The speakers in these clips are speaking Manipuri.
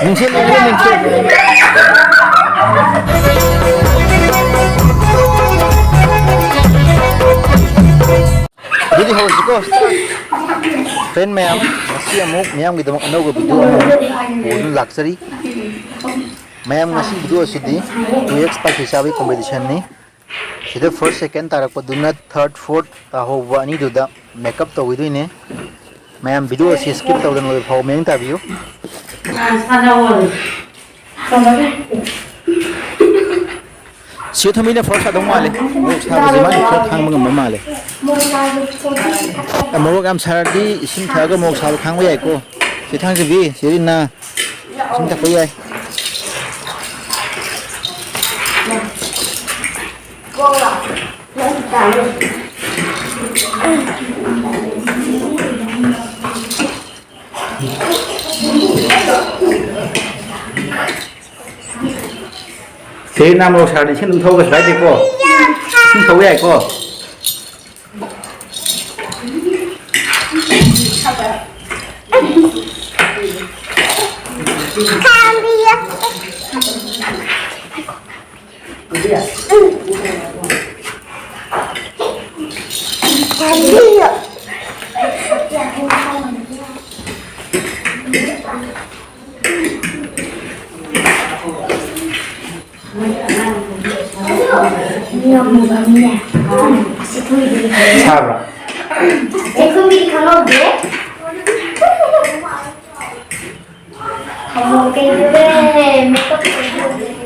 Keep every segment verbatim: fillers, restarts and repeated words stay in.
ꯅꯤꯡꯁꯤꯡ, ꯅꯤꯡꯁꯤꯡ, ꯅꯤꯡꯁꯤꯡ꯫ ꯑꯗꯨꯗꯤ ꯍꯧꯔꯁꯤꯀꯣ꯫ Friend ꯃꯌꯥꯝ, ꯉꯁꯤ ꯑꯃꯨꯛ ꯃꯤꯌꯥꯝꯒꯤꯗꯃꯛ ꯑꯅꯧꯕ video ꯑꯃ ꯄꯨꯗꯨꯅ ꯂꯥꯛꯆꯔꯤ꯫ ꯃꯌꯥꯝ, ꯉꯁꯤ video ꯑꯁꯤꯗꯤ two X ꯄꯥꯏꯁꯤ ꯆꯥꯕꯒꯤ competition ꯅꯤ꯫ ꯁꯤꯗ first, second ꯇꯥꯔꯛꯄꯗꯨꯅ third, fourth ꯇꯥꯍꯧꯕ ꯑꯅꯤꯗꯨꯗ makeup ꯇꯧꯈꯤꯗꯣꯏꯅꯦ꯫ ꯃꯌꯥꯝ, video ꯑꯁꯤ skip ꯇꯧꯗꯅ ꯂꯣꯏꯕ ꯐꯥꯎꯕ ꯃꯤꯠꯌꯦꯡ ꯇꯥꯕꯤꯌꯨ꯫ ꯆꯦ ꯊꯣꯝꯕꯤꯅ first ꯇꯥꯗꯧ ꯃꯥꯜꯂꯦ꯫ ꯃꯣꯔꯣꯛ ꯁꯥꯕꯁꯦ ꯃꯥꯅ ꯈꯔ ꯈꯥꯡꯕ ꯉꯝꯕ ꯃꯥꯜꯂꯦ꯫ ꯃꯣꯔꯣꯛ ꯌꯥꯝ ꯁꯥꯔꯗꯤ ꯏꯁꯤꯡ ꯊꯛꯑꯒ ꯃꯣꯔꯣꯛ ꯁꯥꯕ ꯈꯥꯡꯕ ꯌꯥꯏꯀꯣ꯫ ꯆꯦ ꯊꯥꯡꯖꯕꯤ, ꯆꯦ ꯔꯤꯅꯥ, ꯏꯁꯤꯡ ꯊꯛꯄ ꯌꯥꯏ꯫ ꯆꯦ ꯔꯤꯅꯥ, ꯃꯣꯔꯣꯛ ꯁꯥꯔꯗꯤ ꯏꯁꯤꯡ ꯑꯗꯨꯝ ꯊꯛꯑꯣ, ꯀꯩꯁꯨ ꯀꯥꯏꯗꯦꯀꯣ꯫ ꯏꯁꯤꯡ ꯊꯛꯄ ꯌꯥꯏꯀꯣ꯫ ꯁꯥꯕ꯭ꯔꯥ? ꯆꯦꯈꯨꯝꯕꯤꯗꯤ ꯈꯪꯍꯧꯗꯦ꯫ ꯍꯧꯖꯤꯛ ꯀꯩꯗꯧꯔꯦ? ꯃꯦꯀꯞ ꯇꯧꯗꯣꯔꯦ꯫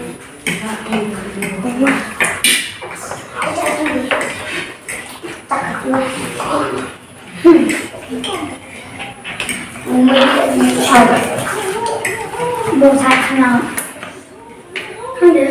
ꯈꯪꯗꯦ꯫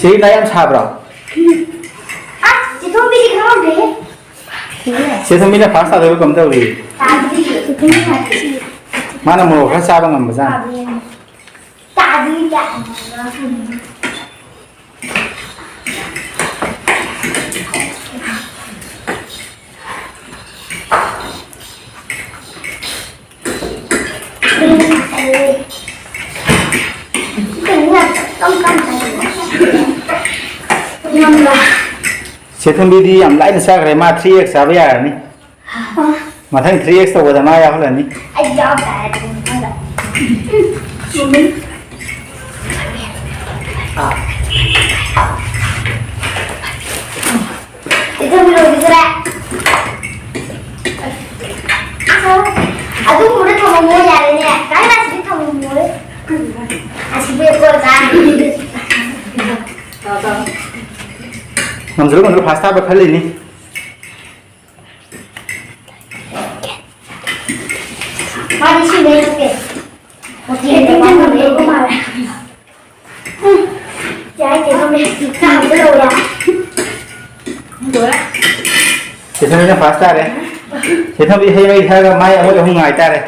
ꯁꯤ ꯅꯥ ꯌꯥꯝ ꯁꯥꯕ꯭ꯔꯣ? ꯑꯁ, ꯆꯦꯊꯣꯝꯕꯤꯗꯤ ꯈꯪꯍꯧꯗ꯭ꯔꯦꯍꯦ꯫ ꯆꯦꯊꯣꯝꯕꯤꯅ first ꯇꯥꯗꯣꯏꯕ ꯀꯝ ꯇꯧꯔꯤ? ꯇꯥꯗ꯭ꯔꯤ꯫ ꯃꯥꯅ ꯃꯣꯔꯣꯛ ꯈꯔ ꯆꯥꯕ ꯉꯝꯕꯖꯥꯠꯅꯤ꯫ ꯇꯥꯗꯤ ꯇꯥꯗꯤ ꯇꯥꯗꯤ꯫ ꯁꯦꯊꯨꯝꯕꯤꯗꯤ ꯌꯥꯝ ꯂꯥꯏꯅ ꯆꯥꯈ꯭ꯔꯦ, ꯃꯥ three X ꯆꯥꯕ ꯌꯥꯔꯅꯤ꯫ ꯃꯊꯪ three X ꯇꯧꯕꯗ ꯃꯥ ꯌꯥꯎꯍꯜꯂꯅꯤ꯫ ꯑꯩ ꯌꯥꯎꯗꯦ ꯍꯥꯏꯔꯗꯤ ꯃꯊꯪꯗ꯫ ꯏꯆꯝ ꯂꯣꯏꯈꯤꯗꯣꯔꯦ꯫ ꯑꯗꯨꯒꯨꯝꯕꯗ ꯊꯝꯃꯝꯃꯣ ꯌꯥꯔꯦꯅꯦ꯫ ꯀꯥꯏ ꯑꯁꯤꯗꯤ ꯊꯝꯃꯝꯃꯣ꯫ ꯑꯁꯤꯗꯤ ꯑꯩꯈꯣꯏ ꯆꯥꯔꯅꯤ꯫ ꯉꯝꯖꯔꯣ, ꯉꯝꯖꯔꯣ, ꯐꯥꯁ ꯇꯥꯕ ꯈꯜꯂꯤꯅꯤ꯫ ꯃꯥꯗꯤ ꯁꯤ ꯂꯩꯔꯛꯇꯦ꯫ ꯍꯣꯇꯦꯜꯗ ꯆꯪꯉꯝꯗꯧꯕ ꯃꯥꯜꯂꯦ꯫ ꯌꯥꯏ, ꯀꯩꯅꯣꯅꯦ, ꯆꯥꯕꯗ ꯂꯧꯔꯦ꯫ ꯁꯦꯊꯕꯤꯅ ꯐꯥꯔꯁ ꯇꯥꯔꯦ꯫ ꯁꯦꯊꯕꯤ ꯍꯩ ꯃꯍꯤ ꯊꯛꯑꯒ ꯃꯥꯏ ꯑꯃꯣꯠ ꯑꯍꯨꯝ ꯉꯥꯏ ꯇꯥꯔꯦ꯫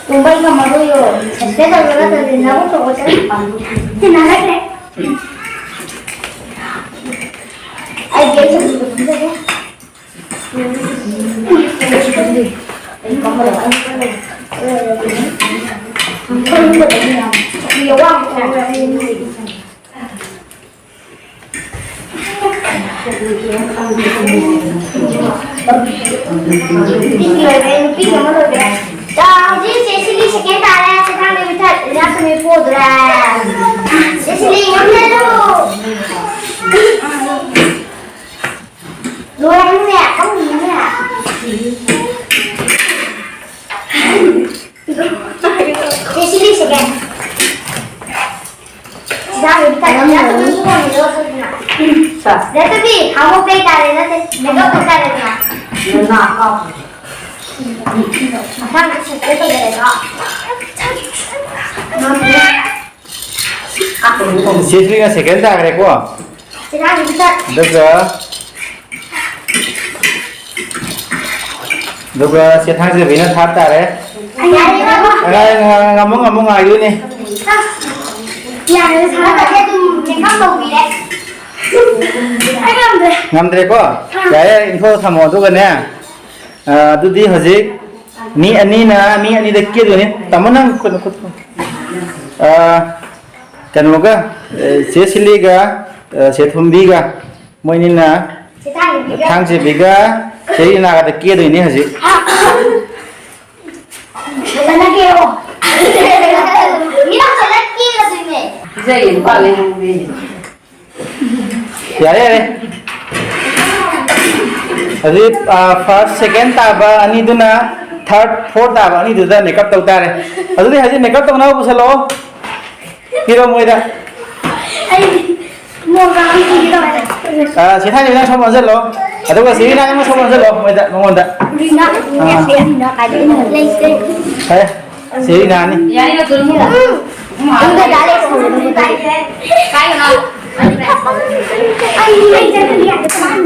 ꯇꯨꯝꯕꯩ ꯉꯝꯃꯔꯣꯏꯌꯣ꯫ ꯁꯁꯄꯦꯟ ꯇꯧꯔꯒ ꯅꯠꯇ꯭ꯔꯗꯤ ꯅꯕꯨꯛ ꯇꯧꯒ ꯆꯠꯂꯤ꯫ ꯇꯤꯟꯅꯔꯛꯈ꯭ꯔꯦ꯫ ꯑꯩ ꯒꯦꯠ ꯆꯠꯈꯤꯕ ꯈꯪꯗꯦ꯫ ꯅꯨꯄꯤ ꯑꯃ ꯂꯣꯏꯔꯦ꯫ ꯆꯥ, ꯍꯧꯖꯤꯛ ꯆꯦ ꯁꯤꯂꯤ ꯁꯦꯀꯦꯟ ꯇꯥꯔꯦ꯫ ꯆꯦ ꯊꯥꯡꯂꯩ ꯃꯤꯊꯠ, ꯏꯅꯥꯛ ꯈꯨꯟꯕꯤ ꯄꯣꯗ꯭ꯔꯦ꯫ ꯆꯦ ꯁꯤꯂꯤ ꯉꯝꯖꯔꯣ꯫ ꯂꯣꯏꯔꯦꯅꯦ, ꯈꯪꯉꯤꯅꯦ꯫ ꯆꯦ ꯁꯤꯂꯤ ꯁꯦꯀꯦꯟ꯫ ꯁꯤꯗ ꯍꯧꯖꯤꯛ ꯇꯥꯏꯝ ꯌꯥꯝ ꯇꯧꯅꯤꯡꯕ ꯃꯤꯗꯣ ꯑꯩꯈꯣꯏꯅ꯫ ꯁꯥ꯫ ꯗꯥ ꯇꯨꯕꯤ, ꯍꯥꯎꯕ ꯀꯩ ꯇꯥꯔꯦ ꯅꯠꯇꯦ, ꯃꯦꯀꯞ ꯀꯩ ꯇꯥꯔꯦꯗꯅ꯫ ꯅꯅꯥ ꯀꯥꯞꯄꯨ꯫ ꯃꯊꯪꯗ ꯁꯦꯀꯦꯟ ꯇꯧꯖꯔꯦꯀꯣ꯫ ꯀꯥꯞꯄꯨ꯫ ꯆꯦ ꯁꯤꯂꯤꯅ ꯁꯦꯀꯦꯟ ꯇꯥꯈ꯭ꯔꯦꯀꯣ꯫ ꯁꯤꯗ ꯍꯧꯖꯤꯛ ꯇꯥꯏꯝ꯫ ꯑꯗꯨꯒ ꯑꯗꯨꯒ ꯆꯦ ꯊꯥꯡꯖꯕꯤꯅ ꯊꯥꯔꯠ ꯇꯥꯔꯦ꯫ ꯉꯥꯏ-, ꯉꯥꯏ-, ꯉꯥꯏ-, ꯉꯝꯃꯨ, ꯉꯝꯃꯨ, ꯉꯥꯏꯗꯣꯏꯅꯦ꯫ ꯌꯥꯔꯦ, ꯁꯥꯔ, ꯑꯗꯨꯝ ꯃꯦꯀꯞ ꯇꯧꯕꯤꯔꯦ꯫ ꯑꯩ ꯉꯝꯗ꯭ꯔꯦ꯫ ꯉꯝꯗ꯭ꯔꯦꯀꯣ? ꯑꯥ꯫ ꯌꯥꯔꯦ, ꯌꯥꯔꯦ, ꯏꯟꯊꯣꯛꯑ ꯊꯝꯃꯣ꯫ ꯑꯗꯨꯒꯅꯦ, ꯑ, ꯑꯗꯨꯗꯤ ꯍꯧꯖꯤꯛ ꯃꯤ ꯑꯅꯤꯅ, ꯃꯤ ꯑꯅꯤꯗ ꯀꯦꯗꯣꯏꯅꯤ꯫ ꯇꯥꯃꯣ, ꯅꯪ ꯈꯨꯠ, ꯈꯨꯠ, ꯑ, ꯀꯩꯅꯣꯒ, ꯑ, ꯆꯦ ꯁꯤꯂꯤꯒ, ꯑ, ꯆꯦ ꯊꯨꯝꯕꯤꯒ, ꯃꯣꯏꯅꯤꯅ ꯆꯦ ꯊꯥꯡꯖꯕꯤꯒ꯫ ꯊꯥꯡꯖꯕꯤꯒ ꯆꯦ ꯔꯤꯅꯥꯒꯗ ꯀꯦꯗꯣꯏꯅꯦ ꯍꯧꯖꯤꯛ꯫ ꯐꯖꯅ ꯀꯦꯌꯣ꯫ ꯃꯤꯅ ꯐꯖꯅ ꯀꯦꯒꯗꯣꯏꯅꯦ꯫ ꯄꯤꯖꯩꯌꯦ, ꯅꯨꯄꯥ ꯂꯩꯍꯧꯕꯤ꯫ ꯌꯥꯔꯦ, ꯌꯥꯔꯦ꯫ ꯍꯧꯖꯤꯛ, ꯑ, ꯐꯥꯔꯁ, ꯁꯦꯀꯦꯟ ꯇꯥꯕ ꯑꯅꯤꯗꯨꯅ ꯊꯥꯔꯠ, ꯐꯣꯔꯠ ꯇꯥꯕ ꯑꯅꯤꯗꯨꯗ ꯃꯦꯀꯞ ꯇꯧ ꯇꯥꯔꯦ꯫ ꯑꯗꯨꯗꯤ ꯍꯧꯖꯤꯛ ꯃꯦꯀꯞ ꯇꯧꯅꯕ ꯄꯨꯁꯜꯂꯛꯑꯣ꯫ ꯄꯤꯔꯣ ꯃꯣꯏꯗ꯫ ꯑꯩ ꯅꯣꯡ ꯀꯥꯡ ꯄꯤꯒꯦ ꯇꯧꯔꯦ꯫ ꯑ, ꯁꯤ ꯊꯥꯏꯅ ꯅꯪ ꯁꯣꯝ ꯑꯣꯟꯁꯤꯜꯂꯣ꯫ ꯑꯗꯨꯒ ꯁꯤ ꯅꯪ ꯁꯣꯝ ꯑꯣꯟꯁꯤꯜꯂꯣ ꯃꯣꯏꯗ, ꯃꯉꯣꯟꯗ꯫ ꯔꯤꯅꯥ, ꯑ꯫ ꯔꯤꯅꯥ ꯀꯥꯏꯗ ꯂꯩꯇꯦ꯫ ꯐꯔꯦ꯫ ꯁꯦꯔꯤꯅꯥꯅꯤ꯫ ꯌꯥꯏ, ꯑꯗꯨꯝ꯫ ꯎꯝ꯫ ꯑꯗꯨꯒ ꯗꯥ ꯂꯩꯁꯤꯟꯕꯗꯨꯕꯨ ꯇꯥꯏ꯫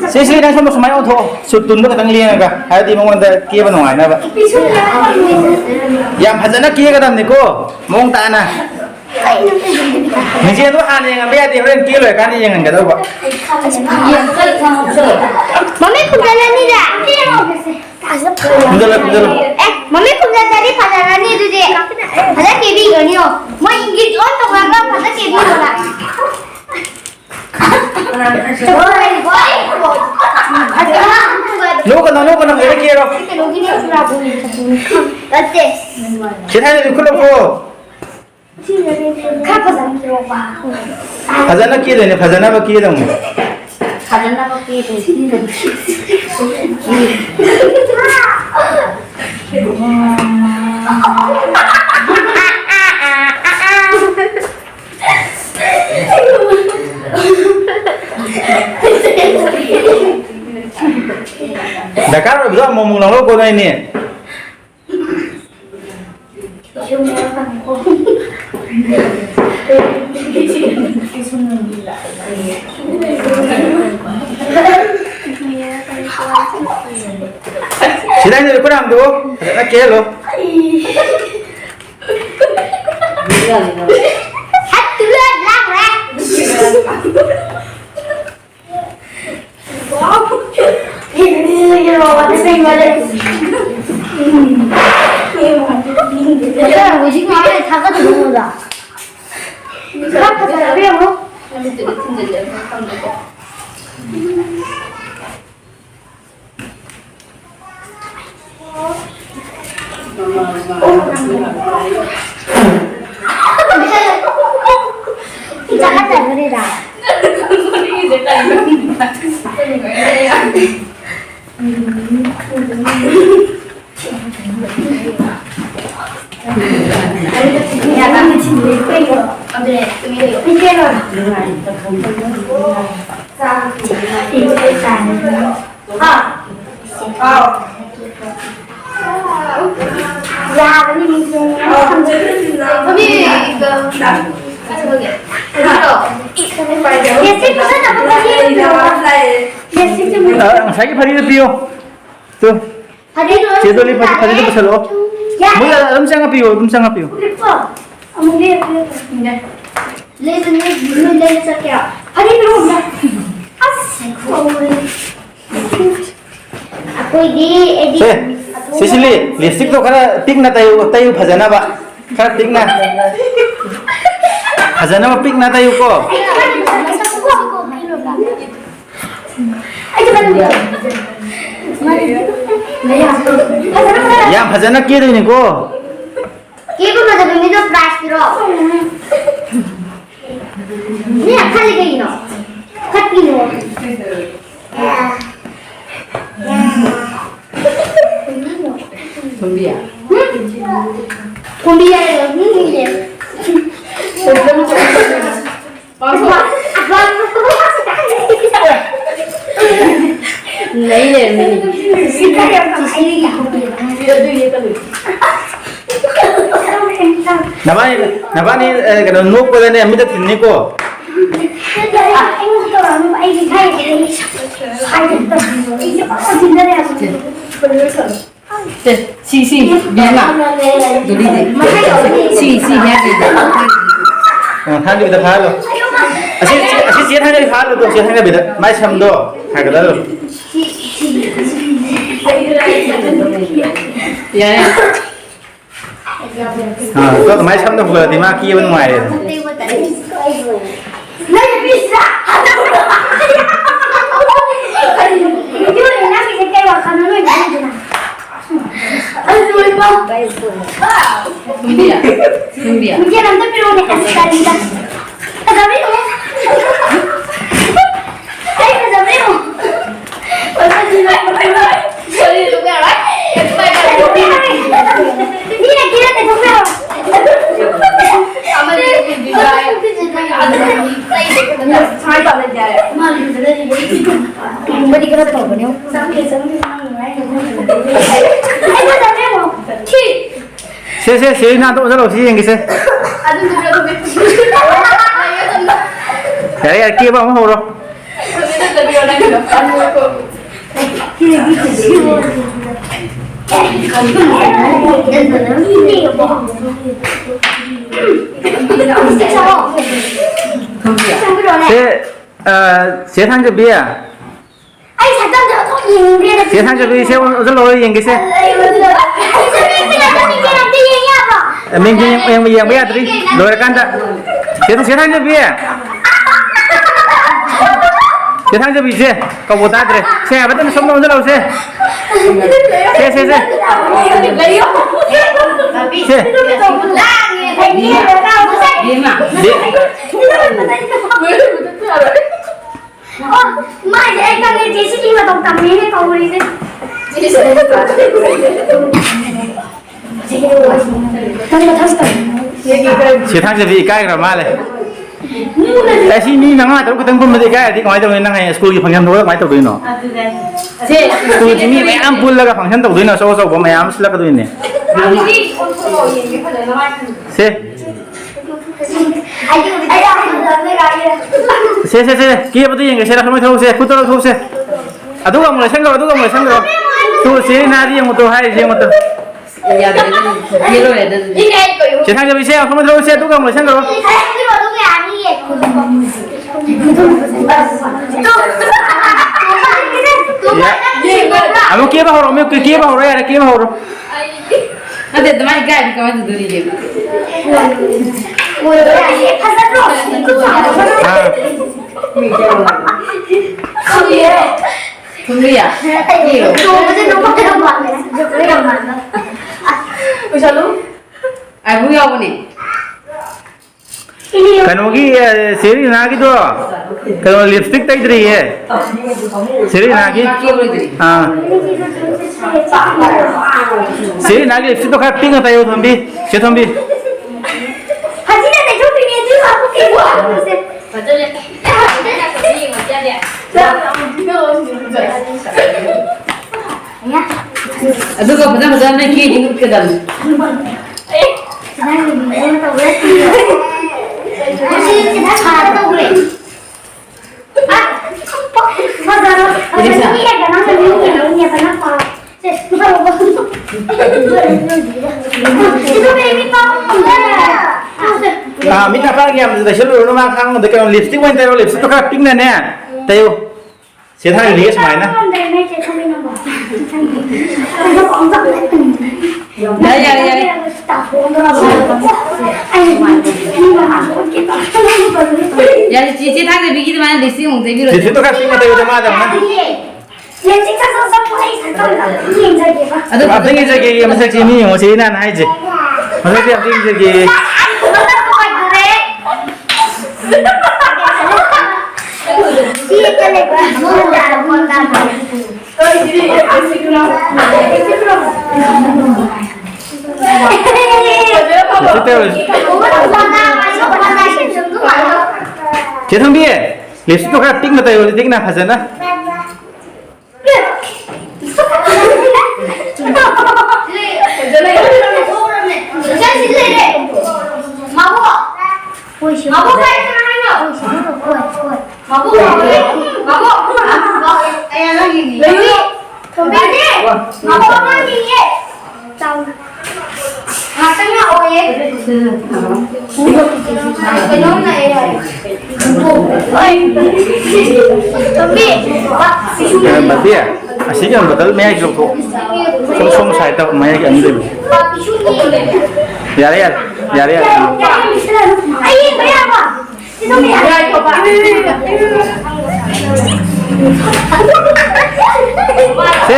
ꯁꯤ, ꯁꯤ, ꯅꯪ ꯁꯣꯝꯗ ꯁꯨꯃꯥꯏꯅ ꯑꯣꯟꯊꯣꯛꯑꯣ꯫ ꯁꯨꯠ ꯇꯨꯟꯗꯣ ꯈꯤꯇꯪ ꯂꯦꯡꯉꯒ, ꯍꯥꯏꯕꯗꯤ ꯃꯉꯣꯟꯗ ꯀꯦꯕ ꯅꯨꯡꯉꯥꯏꯅꯕ꯫ ꯌꯥꯝ ꯐꯖꯅ ꯀꯦꯒꯗꯕꯅꯤꯀꯣ, ꯃꯑꯣꯡ ꯇꯥꯅ꯫ ꯃꯤꯡꯁꯦꯜꯗꯣ ꯍꯥꯟꯅ ꯌꯦꯡꯍꯟꯕ ꯌꯥꯗꯦ, ꯍꯣꯔꯦꯟ ꯀꯦ ꯂꯣꯏꯔꯀꯥꯟꯗ ꯌꯦꯡꯍꯟꯒꯗꯧꯕ꯫ ꯃꯃꯤꯠ ꯈꯨꯝꯖꯤꯜꯂꯅꯤꯅꯦ꯫ ꯈꯨꯝꯖꯤꯜꯂꯣ, ꯈꯨꯝꯖꯤꯜꯂꯣ꯫ ꯑꯦ, ꯃꯃꯤꯠ ꯈꯨꯝꯖꯤꯜꯂꯗꯤ ꯐꯖꯔꯅꯤ ꯑꯗꯨꯗꯤ꯫ ꯐꯖ ꯀꯦꯕꯤꯒꯅꯤꯌꯣ꯫ ꯃꯣꯏ ꯏꯪꯒꯤꯠ ꯑꯣꯟ ꯇꯧꯔꯒ ꯐꯖ ꯀꯦꯕꯤꯌꯣꯅ꯫ ꯅꯣꯛꯀꯅꯣ, ꯅꯣꯛꯀꯅꯣ, ꯐꯖꯅ ꯀꯦꯔꯣ꯫ ꯅꯠꯇꯦ꯫ ꯁꯤ ꯊꯥꯏꯅ ꯈꯨꯠ ꯂꯧꯊꯣꯛꯑꯣ꯫ ꯈꯔ ꯐꯖꯅ ꯀꯦꯔꯛꯑꯣꯕ꯫ ꯐꯖꯅ ꯀꯦꯗꯣꯏꯅꯦ, ꯐꯖꯅꯕ ꯀꯦꯗꯧꯅꯦ꯫ ꯐꯖꯅꯕ ꯀꯦꯗꯣꯏꯅꯦ꯫ ꯗꯔꯀꯥꯔ ꯑꯣꯏꯕꯗꯣ ꯑꯃꯨꯛ ꯑꯃꯨꯛ ꯂꯧꯅꯧꯀꯣ ꯅꯣꯏꯅꯤ꯫ ꯁꯤꯗ ꯍꯥꯏꯗꯤ ꯑꯩꯈꯣꯏ ꯐꯖꯅ ꯀꯦꯍꯜꯂꯣ꯫ ꯍꯠ, ꯇꯨꯂꯦ, ꯂꯥꯛꯈ꯭ꯔꯦ꯫ ꯍꯧꯖꯤꯛ ꯉꯥꯏꯍꯥꯛ ꯂꯩꯔ ꯊꯥꯒꯠꯇꯣꯏꯅꯦ ꯑꯣꯖꯥ꯫ ꯈꯔ ꯐꯖꯔꯕ ꯌꯦꯡꯉꯣ꯫ ꯑ, ꯉꯁꯥꯏꯒꯤ ꯐꯗꯤꯗꯣ ꯄꯤꯌꯣ꯫ ꯇꯨ꯫ ꯐꯗꯤꯗꯣ ꯆꯦ ꯗꯣꯂꯤ, ꯐꯗꯤ, ꯐꯗꯤꯗꯣ ꯄꯨꯁꯜꯂꯛꯑꯣ꯫ ꯌꯥꯔꯦ꯫ ꯃꯣꯏ ꯑꯗꯨꯝ ꯆꯪꯉ ꯄꯤꯌꯣ, ꯑꯗꯨꯝ ꯆꯪꯉ ꯄꯤꯌꯣ꯫ ꯄꯤꯔꯛꯄ꯭ꯔꯣ? ꯑꯃꯨꯛ ꯂꯩꯔ ꯄꯤꯔꯛꯀꯦ꯫ ꯂꯩꯕꯅꯦ, ꯅꯣꯏ ꯂꯩꯕ ꯆꯠꯀꯦꯔꯣ? ꯐꯗꯤ ꯄꯤꯔꯛꯑꯣ ꯑꯝꯇ꯫ ꯑꯁ, ꯈꯣꯡꯉꯦ꯫ ꯑꯩꯈꯣꯏꯗꯤ, ꯑꯩꯗꯤ ꯁꯦ, ꯁꯤꯁꯤꯂꯤ, ꯂꯤꯞꯁꯇꯤꯛꯇꯣ ꯈꯔ ꯄꯤꯛꯅ ꯇꯩꯌꯨ, ꯇꯩꯌꯨ ꯐꯖꯅꯕ꯫ ꯈꯔ ꯄꯤꯛꯅ꯫ ꯐꯖꯅꯕ ꯄꯤꯛꯅ ꯇꯩꯌꯨꯀꯣ꯫ ꯌꯥꯝ ꯐꯖꯅ ꯀꯦꯗꯣꯏꯅꯤꯀꯣ꯫ ꯀꯦꯕ ꯐꯖꯕ ꯃꯤꯗꯣ prize ꯄꯤꯔꯣ꯫ ꯃꯤ ꯌꯥꯝ ꯈꯜꯂꯤ ꯀꯩꯒꯤꯅꯣ? ꯈꯠꯄꯤꯅꯣ꯫ ꯊꯣꯝꯕꯤ ꯍꯥꯏꯔꯒ ꯃꯤꯁꯤꯡꯁꯦ꯫ ꯅꯩ ꯂꯩꯔꯝꯃꯤꯅꯦ꯫ ꯅꯕꯥꯅꯤ, ꯅꯕꯥꯅꯤ, ꯑ, ꯀꯩꯅꯣ, ꯅꯣꯛꯄꯗꯅꯦ, ꯃꯤꯠꯇ ꯊꯤꯟꯅꯤꯀꯣ꯫ ꯑꯩꯉꯣꯟꯗ ꯇꯧꯔꯛꯑꯅꯨ, ꯑꯩꯒꯤ ꯏꯁꯥꯒꯤ ꯍꯩꯅꯩ꯫ ꯁ꯭ꯋꯥꯏꯗ ꯇꯧꯕꯤꯌꯣ꯫ ꯑꯩꯁꯦ ꯄꯥꯛ ꯊꯤꯟꯗꯔꯦ ꯍꯥꯏꯕ꯫ ꯁꯤ, ꯁꯤ, ꯕꯤꯃꯥ꯫ ꯁꯤ, ꯁꯤ, ꯍꯦꯛ ꯂꯩꯗ꯫ ꯑ, ꯊꯥꯡꯖꯕꯤꯗ ꯐꯥꯍꯜꯂꯣ꯫ ꯑꯁꯤ, ꯑꯁꯤ, ꯑꯁꯤ ꯆꯦ ꯊꯥꯡꯖꯕꯤ ꯐꯥꯍꯜꯂꯣ, ꯇꯣ, ꯆꯦ ꯊꯥꯡꯖꯕꯤꯗ꯫ ꯃꯥꯏ ꯁꯝꯗꯣ ꯍꯥꯏꯒꯗ꯭ꯔꯣ? ꯌꯥꯔꯦ꯫ ꯑꯥ, ꯇꯣ, ꯑꯗꯨꯃꯥꯏꯅ ꯁꯝꯗꯣ ꯄꯨꯈꯠꯂꯗꯤ ꯃꯥ ꯀꯦꯕ ꯅꯨꯡꯉꯥꯏꯔꯦꯗꯅ꯫ ꯅꯪ ꯅꯨꯄꯤꯁꯤꯗ ꯍꯟꯗꯛ ꯀꯩꯅꯣ, ꯅꯪꯒꯤꯁꯦ ꯀꯩ ꯋꯥꯈꯜꯅꯣ ꯅꯣꯏ ꯉꯥꯡꯉꯤꯗꯨꯅ? ꯑꯗꯨ ꯂꯣꯏꯕ꯫ ꯁꯨꯝꯕꯤꯌꯥ, ꯁꯨꯝꯕꯤꯌꯥ꯫ ꯃꯤꯡꯁꯦꯜ ꯑꯝꯇ ꯄꯤꯔꯛꯑꯣꯅꯦ, ꯑꯁ, ꯀꯔꯤꯗ? ꯐꯖꯕꯤꯔꯣ꯫ ꯑꯩ ꯐꯖꯕꯤꯔꯣ꯫ ꯐꯖꯕꯤꯔꯣ꯫ ꯃꯤꯅ ꯀꯦꯔꯛꯀꯦ ꯊꯣꯛꯄꯤꯔꯣ꯫ ꯑꯃꯗꯤ ꯁꯨꯝꯕꯤꯌꯥ꯫ ꯁꯨꯃꯥꯏꯅ ꯇꯧꯔꯗꯤ ꯌꯥꯔꯦ꯫ ꯃꯥꯅ ꯐꯖꯅ ꯃꯣꯏꯗꯤ ꯈꯔ ꯇꯧꯕꯅꯦ꯫ ꯁꯦ, ꯁꯦ, ꯁꯦ, ꯅꯥꯟꯊꯣꯛ ꯑꯣꯟꯁꯤꯜꯂꯛꯑꯣ, ꯁꯤ ꯌꯦꯡꯒꯦꯁꯦ꯫ ꯌꯥꯔꯦ, ꯌꯥꯔꯦ, ꯀꯦꯕ ꯑꯃꯨꯛ ꯍꯧꯔꯣ꯫ ꯁꯦ, ꯑ, ꯆꯦ ꯊꯥꯡꯖꯕꯤ꯫ ꯑꯩ ꯁꯛꯇꯝꯁꯦ ꯑꯣꯟꯊꯣꯛ ꯌꯦꯡꯅꯤꯡꯗ꯭ꯔꯦꯗ꯫ ꯆꯦ ꯊꯥꯡꯖꯕꯤ, ꯁꯦ ꯑꯣꯟꯁꯤꯜꯂꯛꯑꯣ, ꯌꯦꯡꯒꯦꯁꯦ꯫ ꯑꯩ ꯁꯛꯇꯝꯁꯦ ꯑꯝꯇ ꯌꯦꯡ ꯌꯥꯕ꯭ꯔꯣ? ꯑꯦ, ꯃꯤꯡꯁꯦ ꯌꯦꯡ-, ꯌꯦꯡꯕ, ꯌꯦꯡꯕ ꯌꯥꯗ꯭ꯔꯤ꯫ ꯂꯣꯏꯔꯀꯥꯟꯗ꯫ ꯆꯦ, ꯆꯦ ꯊꯥꯡꯖꯕꯤ꯫ ꯆꯦ ꯊꯥꯡꯖꯕꯤꯁꯦ ꯀꯧꯕ ꯇꯥꯗ꯭ꯔꯦ꯫ ꯁꯦ, ꯑꯃꯇꯪ ꯁꯣꯝꯗ ꯑꯣꯟꯁꯤꯜꯂꯛꯑꯣ, ꯁꯦ꯫ ꯁꯦ, ꯁꯦ, ꯁꯦ꯫ ꯁꯦ꯫ ꯕꯦꯝꯃ꯫ ꯕꯦ-, ꯑꯣ, ꯃꯥꯏꯁꯦ ꯑꯩ ꯈꯪꯉꯦ, ꯖꯦ ꯁꯤ ꯕꯤ ꯃꯇꯧ ꯇꯝꯃꯦꯅꯦ ꯀꯧꯔꯤꯁꯦ꯫ ꯅꯪ ꯃꯊꯪ ꯇꯧ꯫ ꯆꯦ ꯊꯥꯡꯖꯕꯤ ꯏꯀꯥꯏꯈ꯭ꯔ ꯃꯥꯜꯂꯦ꯫ ꯑꯦ, ꯁꯤ ꯃꯤ ꯃꯉꯥ ꯇꯔꯨꯛ ꯈꯛꯇꯪ ꯄꯨꯟꯕꯗꯤ ꯏꯀꯥꯏꯔꯗꯤ ꯀꯃꯥꯏꯅ ꯇꯧꯅꯤ? ꯅꯪ ꯍꯌꯦꯡ ꯁ꯭ꯀꯨꯜꯒꯤ ꯐꯪꯁꯟ ꯊꯣꯛꯂꯒ ꯀꯃꯥꯏꯅ ꯇꯧꯗꯣꯏꯅꯣ? ꯑꯗꯨꯅꯦ꯫ ꯁ꯭ꯀꯨꯜꯁꯤ ꯃꯤ ꯃꯌꯥꯝ ꯄꯨꯜꯂꯒ ꯐꯪꯁꯟ ꯇꯧꯗꯣꯏꯅꯣ? ꯑꯆꯧ ꯑꯆꯧꯕ ꯃꯌꯥꯝ ꯁꯤꯜꯂꯛꯀꯗꯣꯏꯅꯦ꯫ ꯑꯗꯨꯗꯤ ꯑꯣꯟꯊꯣꯔꯛꯑꯣ, ꯌꯦꯡꯒꯦ ꯐꯖꯅ ꯃꯥꯏ꯫ ꯁꯦ꯫ ꯁꯦ, ꯁꯦ, ꯁꯦ, ꯀꯦꯕꯗꯣ ꯌꯦꯡꯒꯦꯁꯦ, ꯂꯧꯊꯣꯛꯁꯦ, ꯈꯨꯠꯇ ꯂꯧꯊꯣꯛꯁꯦ꯫ ꯑꯗꯨꯒ ꯑꯃꯨꯛ ꯂꯩꯁꯟꯈ꯭ꯔꯣ, ꯑꯗꯨꯒ ꯑꯃꯨꯛ ꯂꯩꯁꯟꯈ꯭ꯔꯣ꯫ ꯇꯨ, ꯆꯦ ꯔꯤꯅꯥꯗꯤ ꯌꯦꯡꯉꯨ ꯇꯨ, ꯍꯥꯏꯔꯤꯁꯦ ꯌꯦꯡꯉꯨ ꯇꯨ꯫ ꯌꯥꯗ꯭ꯔꯦ, ꯅꯪ ꯌꯦꯜꯂꯣꯏꯔꯦ, ꯑꯗꯨꯗꯤ꯫ ꯆꯦ ꯊꯥꯡꯖꯕꯤꯁꯦ, ꯃꯐꯝꯗ ꯂꯧꯁꯦ, ꯑꯗꯨꯒ ꯑꯃꯨꯛ ꯂꯣꯏꯁꯟꯈ꯭ꯔꯣ꯫ ꯑꯃꯨꯛ ꯀꯦꯕ ꯍꯧꯔꯣ, ꯑꯃꯨꯛ ꯀꯦꯕ ꯍꯧꯔꯣ, ꯌꯥꯔꯦ, ꯀꯦꯕ ꯍꯧꯔꯣ꯫ ꯅꯠꯇꯦ, ꯑꯗꯨꯃꯥꯏꯅ ꯏꯀꯥꯏꯔꯗꯤ ꯀꯃꯥꯏꯅ ꯇꯧꯗꯣꯔꯤꯒꯦ? ꯑꯥ꯫ ꯊꯨꯝꯕꯤꯌꯥ? ꯏꯔꯣ? ꯄꯩꯁꯥ ꯂꯧ? ꯑꯥꯏꯕꯨꯡ ꯌꯥꯎꯕꯅꯦ꯫ ꯀꯩꯅꯣꯒꯤ, ꯑꯦ, ꯆꯦ ꯔꯤꯅꯥꯒꯤꯗꯣ, ꯀꯩꯅꯣ, ꯂꯤꯞꯁꯇꯤꯛ ꯇꯩꯗ꯭ꯔꯤꯌꯦ꯫ ꯆꯦ ꯔꯤꯅꯥꯒꯤ? ꯑꯥ꯫ ꯆꯦ ꯔꯤꯅꯥꯒꯤ ꯂꯤꯞꯁꯇꯤꯛꯇꯣ ꯈꯔ ꯄꯤꯛꯅ ꯇꯩꯌꯣ, ꯊꯣꯝꯕꯤ꯫ ꯆꯦ ꯊꯣꯝꯕꯤ꯫ ꯐꯖꯅ ꯇꯩꯊꯣꯛꯄꯤꯅꯦ, ꯑꯗꯨ ꯍꯥꯞꯄꯛꯀꯦꯀꯣ꯫ ꯑꯗꯨꯒ ꯐꯖ ꯐꯖꯅ ꯀꯦꯗꯤ ꯎꯠꯀꯗꯕꯅꯤ꯫ ꯑꯥ, ꯃꯤꯠ ꯅꯥ ꯄꯥꯡ ꯌꯥꯝ ꯇꯩꯁꯜꯂꯨꯔꯅꯨ, ꯃꯥ ꯈꯥꯡꯕꯗ ꯀꯩꯅꯣ, ꯂꯤꯞꯁꯇꯤꯛ ꯑꯣꯏꯅ ꯇꯩꯔꯣ, ꯂꯤꯞꯁꯇꯤꯛꯇꯣ ꯈꯔ ꯄꯤꯛꯅꯅꯦ ꯇꯩꯌꯨ꯫ ꯆꯦ ꯊꯥꯏꯕꯤꯒꯤ ꯁꯨꯃꯥꯏꯅ꯫ ꯌꯥꯔꯦ, ꯌꯥꯔꯦ, ꯌꯥꯔꯦ꯫ ꯌꯥꯔꯦ, ꯆꯦ, ꯆꯦ ꯊꯥꯏꯕꯤꯒꯤ ꯑꯗꯨꯃꯥꯏꯅ ꯂꯤꯞꯁꯇꯤꯛ ꯑꯃꯨꯛ ꯇꯩꯕꯤꯔꯣ꯫ ꯂꯤꯞꯁꯇꯤꯛꯇꯣ ꯈꯔ ꯄꯤꯛꯅ ꯇꯩꯌꯨꯗ ꯃꯥꯗ ꯑꯃꯨꯛ꯫ ꯑꯗꯨ ꯑꯝꯇ ꯌꯦꯡꯖꯒꯦ, ꯃꯁꯛꯁꯦ ꯃꯤ ꯌꯦꯡꯉꯣ, ꯆꯦ ꯏꯅꯥꯅ ꯍꯥꯏꯁꯦ꯫ ꯃꯁꯛꯁꯦ ꯑꯝꯇ ꯌꯦꯡꯖꯒꯦ꯫ ꯆꯦ ꯊꯣꯝꯕꯤ, ꯂꯤꯞꯁꯇꯤꯛꯇꯣ ꯈꯔ ꯄꯤꯛꯅ ꯇꯩꯌꯣ, ꯄꯤꯛꯅ ꯐꯖꯅ꯫ ꯉꯥꯛꯇꯪ ꯂꯥꯛꯑꯣꯌꯦ꯫ ꯀꯩꯅꯣꯝ ꯂꯥꯛꯑꯦ ꯍꯥꯏ꯫ ꯇꯣꯝꯕꯤ꯫ ꯀꯩꯅꯣ, ꯕꯕꯤ, ꯑꯁꯤꯒꯤ ꯕꯇꯜ ꯃꯌꯥꯏꯁꯤ ꯂꯧꯊꯣꯛ꯫ ꯁꯣꯝ, ꯁꯣꯝ ꯁꯥꯏꯠꯇ ꯃꯌꯥꯏꯒꯤ ꯑꯅꯤ ꯂꯩꯕꯅꯤ꯫ ꯌꯥꯔꯦ, ꯌꯥꯔꯦ, ꯌꯥꯔꯦ, ꯌꯥꯔꯦ꯫ ꯑꯩ ꯌꯦꯡꯕ ꯌꯥꯕ? ꯁꯦ,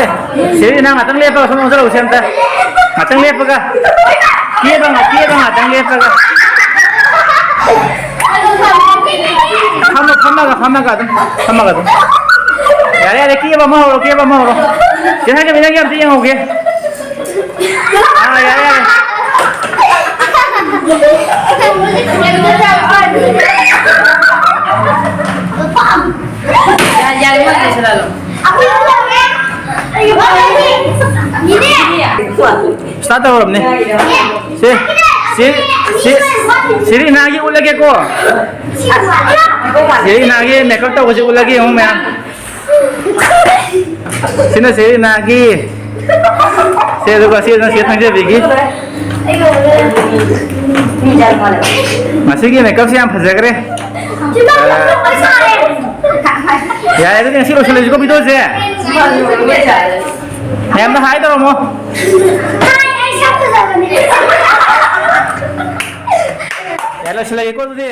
ꯁꯦ, ꯅꯪ ꯉꯥꯛꯇꯪ ꯂꯦꯞꯄꯒ ꯁꯣꯝꯗ ꯆꯠꯂꯨꯁꯦ ꯑꯝꯇ꯫ ꯉꯥꯛꯇꯪ ꯂꯦꯞꯄꯒ꯫ ꯀꯦꯕ ꯉꯥꯛ-, ꯀꯦꯕ ꯉꯥꯛꯇꯪ ꯂꯦꯞꯄꯒ꯫ ꯐꯝꯃ-, ꯐꯝꯃꯒ, ꯐꯝꯃꯒ ꯑꯗꯨꯝ, ꯐꯝꯃꯒ ꯑꯗꯨꯝ꯫ ꯌꯥꯔꯦ, ꯌꯥꯔꯦ, ꯀꯦꯕ ꯑꯃ ꯍꯧꯔꯣ, ꯀꯦꯕ ꯑꯃ ꯍꯧꯔꯣ꯫ ꯆꯦ ꯁꯥꯟꯇꯣꯝꯕꯤ, ꯅꯪꯒꯤ ꯑꯝꯇ ꯌꯦꯡꯍꯧꯒꯦ꯫ ꯑꯥ, ꯌꯥꯔꯦ, ꯌꯥꯔꯦ꯫ ꯌꯥꯔꯦ, ꯃꯣꯏ ꯂꯣꯏꯁꯤꯜꯍꯜꯂꯣ꯫ ꯁ꯭ꯇꯥꯔꯠ ꯇꯧꯔꯕꯅꯤ꯫ ꯁꯤ, ꯁꯤ, ꯁꯤ, ꯁꯤꯔꯤꯅꯥꯒꯤ ꯎꯠꯂꯒꯦꯀꯣ꯫ ꯁꯤꯔꯤꯅꯥꯒꯤ ꯃꯦꯀꯞ ꯇꯧꯕꯁꯤ ꯎꯠꯂꯒꯦ ꯌꯦꯡꯉꯨ ꯃꯌꯥꯝ꯫ ꯁꯤꯅ ꯁꯤꯔꯤꯅꯥꯒꯤ꯫ ꯁꯦ, ꯑꯗꯨꯒ ꯁꯤꯅ ꯁꯤ ꯊꯪꯖꯕꯤꯒꯤ꯫ ꯉꯁꯤꯒꯤ ꯃꯦꯀꯞꯁꯦ ꯌꯥꯝ ꯐꯖꯈ꯭ꯔꯦ꯫ ꯌꯥꯔꯦ, ꯑꯗꯨꯗꯤ ꯉꯁꯤ ꯂꯣꯏꯁꯤꯜꯂꯁꯤꯀꯣ ꯚꯤꯗꯤꯑꯣꯁꯦ꯫ ꯃꯌꯥꯝꯗ ꯍꯥꯏ ꯇꯧꯔꯝꯃꯣ꯫ ꯌꯥꯔꯦ, ꯂꯣꯏꯁꯤꯜꯂꯒꯦꯀꯣ ꯑꯗꯨꯗꯤ꯫